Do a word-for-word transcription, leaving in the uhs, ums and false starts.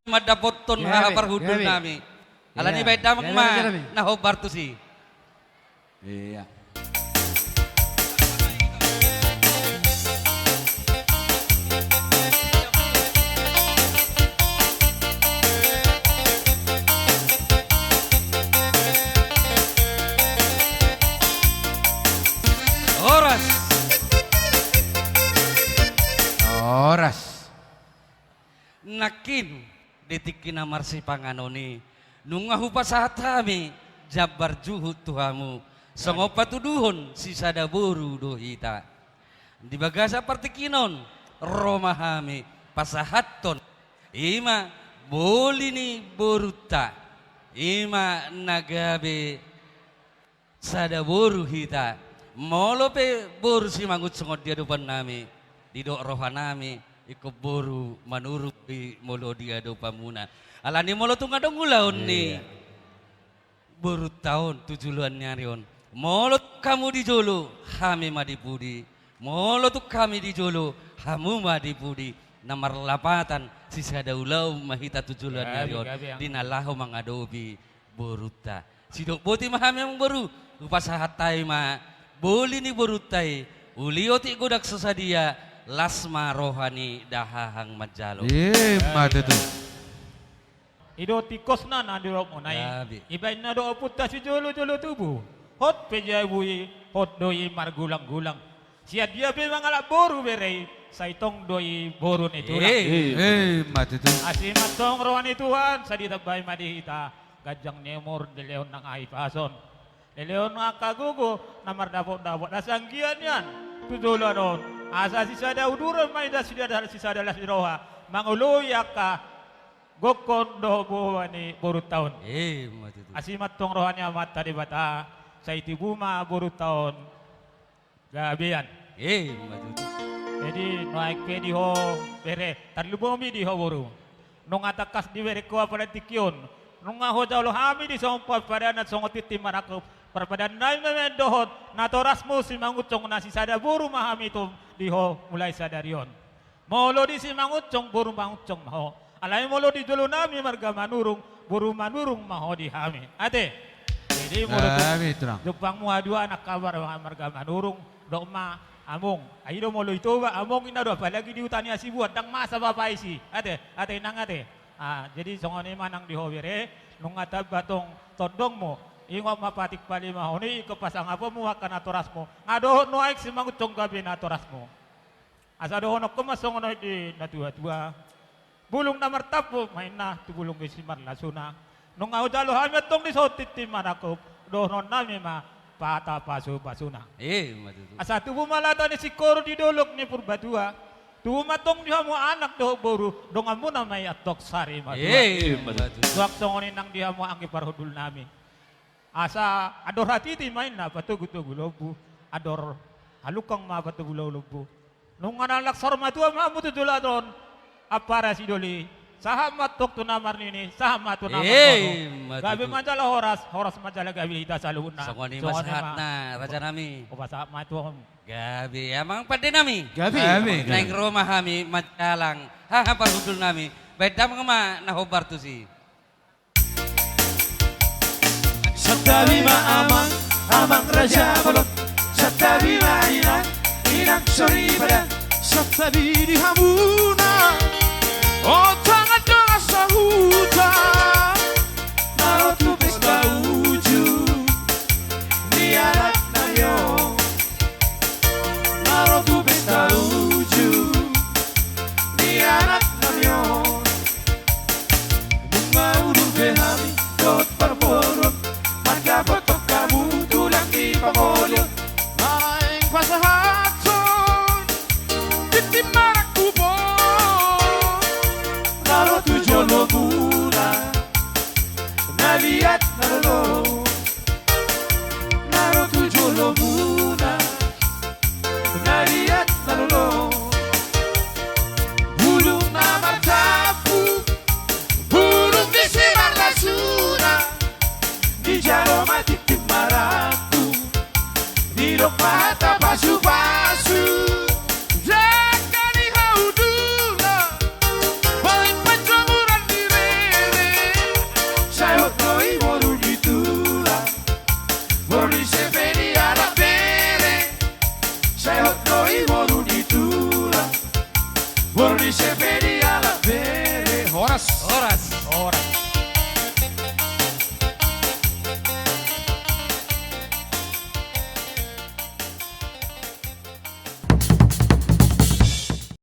mandapothon haha parhundul nami. Alani baen damang ma na hombar tusi. Iya. Horas. Horas. Nangkin di tingki na marsipanganon i, nunga hupasahat hami jambar juhut tu hamu, songon patuduhon sisada boru do hita. Di bagasan partingkian on, ro ma hami pasahathon, i ma boli ni borunta, i ma na gabe sada boru hita. Molo pe boru Simangunsong on di adopan nami, didok roha nami, ingkon boru Manurung i molo di adopanmuna. Alani molo tung adong ulaon ni borunta on tu joloan ni ari on, molo tung hamu di jolo, hami ma di pudi. Molo tung hami di jolo, hamu ma di pudi. Na marlapatan sisada ulaon ma hita tu joloan ni ari on, di na laho mangadopi borunta. Sidok boti ma hami, amang boru, hupasahat hami ma boli ni borunta i. Uli otik godang so sadia, las ma roha ni dahahang manjalo. Ima tutu. I do tingkosna na nidokmuna i. Ibaen na do ompunta sijolojolo tubu. Hot pe jabu i, hot do i margulanggulang. Sian dia pe mangalap boru bere i, sai tong do i boru ni tulang. Ima tutu. Asi ma tong roha ni Tuhan, sai ditambai ma di hita ganjang ni umur, dilehon nang hahipason, dilehon angka gogo na mardapotdapot, asa anggiat nian tu joloan on, asa sisada uduran ma hita, sisada, sisada las ni roha mangoloi angka gokhon dohot boa ni borunta on. Ima tutu. Asi ma tong roha ni Amanta Debata, sai tubu ma borunta on gabean. Ima tutu. Jadi nuaeng pe di ho bere, tarlumobi di ho boru, nunga tangkas dibereng ho apala tingki on, nunga hujalo hami di son parpadanan songon tintin marangkup. Parpadanan nami ma dohot natorasmu Simangunsong, na sisada boru ma hami tu di ho mulai sadari on. Molo di Simangunsong, boru Mangunsong ma ho. Alai molo di jolo nami marga Manurung, boru Manurung ma ho di hami. Ate. Jadi molo tu jumpangmu haduan angka marga Manurung, dok ma among. Ai do molo i Toba, among inna do, apalagi di huta ni Hasibuan, ndang masa bapa isi. Ate, ate inang ate. Ah, jadi songon i ma nang di ho bere, nunga tamba tong tondongmu. Ingot ma patik palimahon i, ingkon pasangaponmu angka natorasmu. Nga dohot nuaeng Simangunsong gabe natorasmu. Asa dohononku ma songon on di natuatua: Bulung na martampuk ma inna tu bulung ni simarlasuna. Nunga hujalo hami antong di son tintin marangkup, dohonon nami ma hata pasupasuna. Ima tutu. Asa tubu ma lata ni singkoru di dolok ni Purbatua. Tubu ma antong di hamu anak dohot boru, donganmuna ma i antong sari matua. Ima tutu. Suang songon i nang di hamu anggi parhundul nami. Asa andor hatiti ma inna patogutogu lombu, andor halungkang ma patogu lombu. Nunga na langsor matua ma hamu tu joloan on, ampara sidoli, sahat ma antong tu na marnini, sahat ma tu na marnono. Ima tutu. Gabe ma jala horas, horas ma jala gabe hita saluhutna. Songon i ma sahatna, raja nami. Hupasahat ma tu ho. Gabe, amang pande nami. Gabe. Gabe. Naeng ro ma hami manjalang haha parhundul nami. Baen damang ma na hombar tusi. Santabi ma amang, amang raja bolon. Santabi ma inang, inang soripada. Santabi di hamuna, o tangan dongan sahuta, na ro tu pesta uju ni anak nami on. Na ro tu pesta uju ni anak nami on. Nunga udur be hami dohot parboruon, mandapothon hamu tulang ni pangolion. Naeng pasahathon tintin marangkup on, na ro tu jolomuna, na liat na lolo. Na ro tu jolomuna, na liat na lolo. Bulung na martampuk, bulung ni simarlasuna, dijalo ma tintin marangkup, didok ma hata pasupasu. Jaga ni haudula, baen panjamuran ni re. Boru ni Seferin.